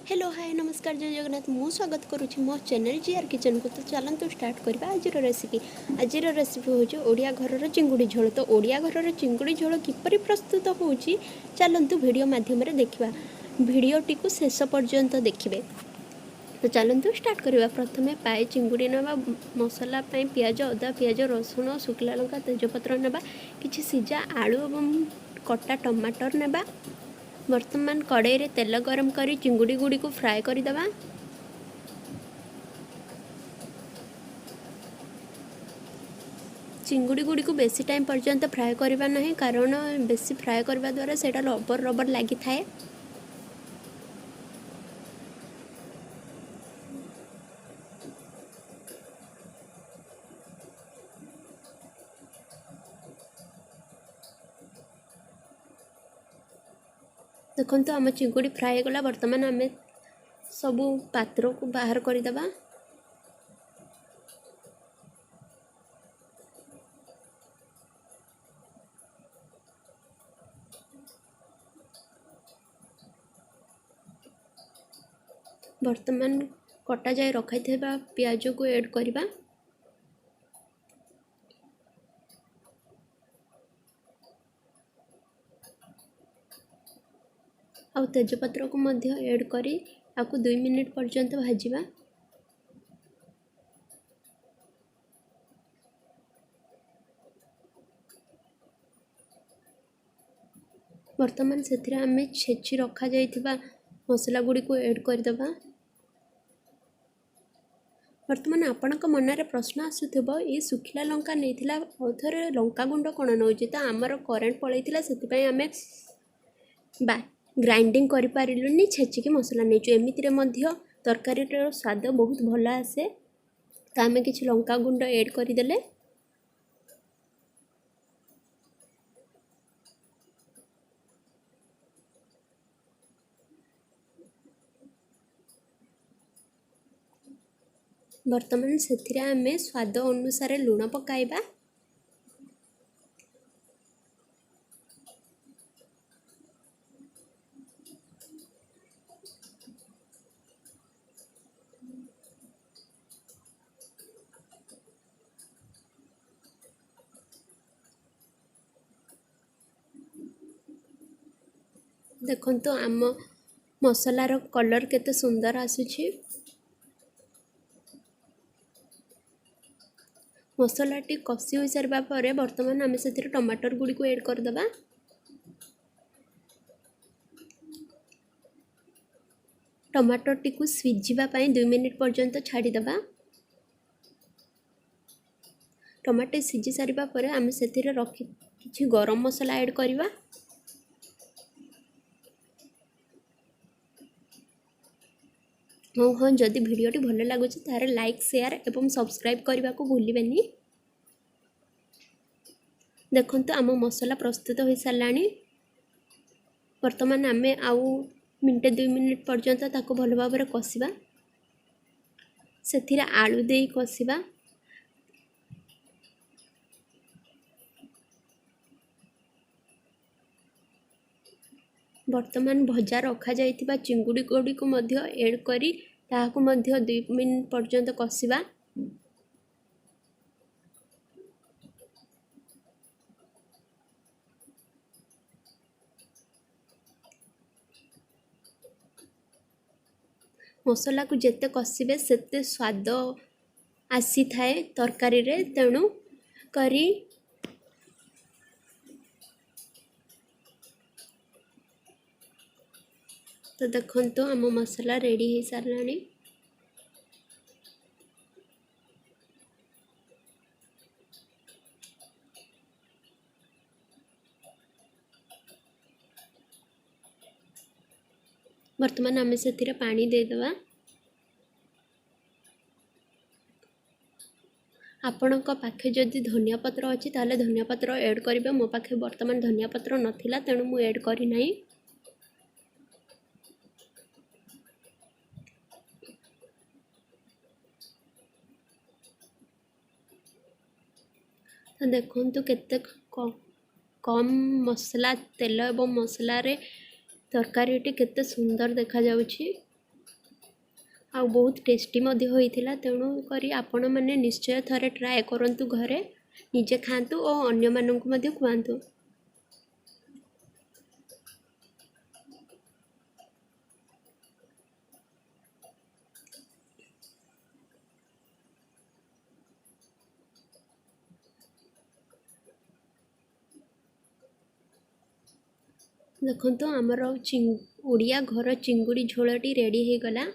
Hello, ହାଏ, ନମସ୍କାର, ଜୟ ଜଗନ୍ନାଥ। ମୁଁ ସ୍ୱାଗତ କରୁଛି ମୋ ଚ୍ୟାନେଲ୍ ଜିଆର୍ କିଚେନ୍କୁ। ତ ଚାଲନ୍ତୁ ଷ୍ଟାର୍ଟ କରିବା ଆଜିର ରେସିପି। ଆଜିର ରେସିପି ହେଉଛି ଓଡ଼ିଆ ଘରର ଚିଙ୍ଗୁଡ଼ି ଝୋଳ। ତ ଓଡ଼ିଆ ଘରର ଚିଙ୍ଗୁଡ଼ି ଝୋଳ କିପରି ପ୍ରସ୍ତୁତ ହେଉଛି, ଚାଲନ୍ତୁ ଭିଡ଼ିଓ ମାଧ୍ୟମରେ ଦେଖିବା। ଭିଡ଼ିଓଟିକୁ ଶେଷ ପର୍ଯ୍ୟନ୍ତ ଦେଖିବେ। ତ ଚାଲନ୍ତୁ ଷ୍ଟାର୍ଟ କରିବା। ପ୍ରଥମେ ପାଏ ଚିଙ୍ଗୁଡ଼ି ନେବା। ମସଲା ପାଇଁ ପିଆଜ, ଅଦା, ପିଆଜ, ରସୁଣ, ଶୁଖିଲା ଲଙ୍କା, ତେଜପତ୍ର ନେବା। କିଛି ସିଝା ଆଳୁ ଏବଂ କଟା ଟମାଟର ନେବା। ବର୍ତ୍ତମାନ କଡ଼େଇରେ ତେଲ ଗରମ କରି ଚିଙ୍ଗୁଡ଼ି ଗୁଡ଼ିକୁ ଫ୍ରାଏ କରିଦେବା। ଚିଙ୍ଗୁଡ଼ି ଗୁଡ଼ିକୁ ବେଶୀ ଟାଇମ୍ ପର୍ଯ୍ୟନ୍ତ ଫ୍ରାଏ କରିବା ନାହିଁ, କାରଣ ବେଶୀ ଫ୍ରାଏ କରିବା ଦ୍ୱାରା ସେଇଟା ରବର ରବର ଲାଗିଥାଏ। ଦେଖନ୍ତୁ, ଆମ ଚିଙ୍ଗୁଡ଼ି ଫ୍ରାଏ ହେଇଗଲା। ବର୍ତ୍ତମାନ ଆମେ ସବୁ ପାତ୍ରକୁ ବାହାର କରିଦେବା। ବର୍ତ୍ତମାନ କଟାଯାଇ ରଖାଯାଇଥିବା ପିଆଜକୁ ଏଡ଼୍ କରିବା। ଆଉ ତେଜପତ୍ରକୁ ମଧ୍ୟ ଏଡ଼୍ କରି ତାକୁ 2 ମିନିଟ୍ ପର୍ଯ୍ୟନ୍ତ ଭାଜିବା। ବର୍ତ୍ତମାନ ସେଥିରେ ଆମେ ଛେଚି ରଖାଯାଇଥିବା ମସଲା ଗୁଡ଼ିକୁ ଏଡ଼୍ କରିଦେବା। ବର୍ତ୍ତମାନ ଆପଣଙ୍କ ମନରେ ପ୍ରଶ୍ନ ଆସୁଥିବ, ଏ ଶୁଖିଲା ଲଙ୍କା ନେଇଥିଲା, ଆଉ ଥରେ ଲଙ୍କା ଗୁଣ୍ଡ କ'ଣ ନେଉଛି? ତ ଆମର କରେଣ୍ଟ ପଳେଇଥିଲା, ସେଥିପାଇଁ ଆମେ ବା ଗ୍ରାଇଣ୍ଡିଙ୍ଗ କରିପାରିଲୁନି, ଛେଚିକି ମସଲା ନେଇଛୁ। ଏମିତିରେ ମଧ୍ୟ ତରକାରୀର ସ୍ୱାଦ ବହୁତ ଭଲ ଆସେ। ତ ଆମେ କିଛି ଲଙ୍କା ଗୁଣ୍ଡ ଏଡ଼୍ କରିଦେଲେ। ବର୍ତ୍ତମାନ ସେଥିରେ ଆମେ ସ୍ୱାଦ ଅନୁସାରେ ଲୁଣ ପକାଇବା। ଦେଖନ୍ତୁ, ଆମ ମସଲାର କଲର୍ କେତେ ସୁନ୍ଦର ଆସୁଛି। ମସଲାଟି କଷି ହୋଇସାରିବା ପରେ ବର୍ତ୍ତମାନ ଆମେ ସେଥିରେ ଟମାଟର ଗୁଡ଼ିକୁ ଏଡ଼୍ କରିଦେବା। ଟମାଟରଟିକୁ ସିଝିବା ପାଇଁ 2 ମିନିଟ୍ ପର୍ଯ୍ୟନ୍ତ ଛାଡ଼ିଦେବା। ଟମାଟୋ ସିଝି ସାରିବା ପରେ ଆମେ ସେଥିରେ ରଖି କିଛି ଗରମ ମସଲା ଏଡ଼୍ କରିବା। ହଁ, ଯଦି ଭିଡ଼ିଓଟି ଭଲ ଲାଗୁଛି ତାହେଲେ ଲାଇକ୍, ସେୟାର ଏବଂ ସବସ୍କ୍ରାଇବ୍ କରିବାକୁ ଭୁଲିବେନି। ଦେଖନ୍ତୁ, ଆମ ମସଲା ପ୍ରସ୍ତୁତ ହୋଇସାରିଲାଣି। ବର୍ତ୍ତମାନ ଆମେ ଆଉ ମିନିଟେ 2 ମିନିଟ୍ ପର୍ଯ୍ୟନ୍ତ ତାକୁ ଭଲ ଭାବରେ କଷିବା। ସେଥିରେ ଆଳୁ ଦେଇ କଷିବା। ବର୍ତ୍ତମାନ ଭଜା ରଖାଯାଇଥିବା ଚିଙ୍ଗୁଡ଼ି ଗୁଡ଼ିକୁ ମଧ୍ୟ ଏଡ଼୍ କରି ତାହାକୁ ମଧ୍ୟ 2 ମିନିଟ୍ ପର୍ଯ୍ୟନ୍ତ କଷିବା। ମସଲାକୁ ଯେତେ କଷିବେ ସେତେ ସ୍ୱାଦ ଆସିଥାଏ ତରକାରୀରେ, ତେଣୁ କରି ତ ଦେଖନ୍ତୁ, ଆମ ମସଲା ରେଡ଼ି ହେଇସାରିଲାଣି। ବର୍ତ୍ତମାନ ଆମେ ସେଥିରେ ପାଣି ଦେଇଦେବା। ଆପଣଙ୍କ ପାଖେ ଯଦି ଧନିଆ ପତ୍ର ଅଛି ତାହେଲେ ଧନିଆ ପତ୍ର ଏଡ଼୍ କରିବେ। ମୋ ପାଖେ ବର୍ତ୍ତମାନ ଧନିଆ ପତ୍ର ନଥିଲା, ତେଣୁ ମୁଁ ଏଡ଼୍ କରିନାହିଁ। ତ ଦେଖନ୍ତୁ, କେତେ କମ୍ ମସଲା, ତେଲ ଏବଂ ମସଲାରେ ତରକାରୀଟି କେତେ ସୁନ୍ଦର ଦେଖାଯାଉଛି। ଆଉ ବହୁତ ଟେଷ୍ଟି ମଧ୍ୟ ହୋଇଥିଲା। ତେଣୁ କରି ଆପଣମାନେ ନିଶ୍ଚୟ ଥରେ ଟ୍ରାଏ କରନ୍ତୁ, ଘରେ ନିଜେ ଖାଆନ୍ତୁ ଓ ଅନ୍ୟମାନଙ୍କୁ ମଧ୍ୟ ଖୁଆନ୍ତୁ। ଦେଖନ୍ତୁ, ଆମର ଓଡ଼ିଆ ଘର ଚିଙ୍ଗୁଡ଼ି ଝୋଳଟି ରେଡ଼ି ହେଇଗଲା।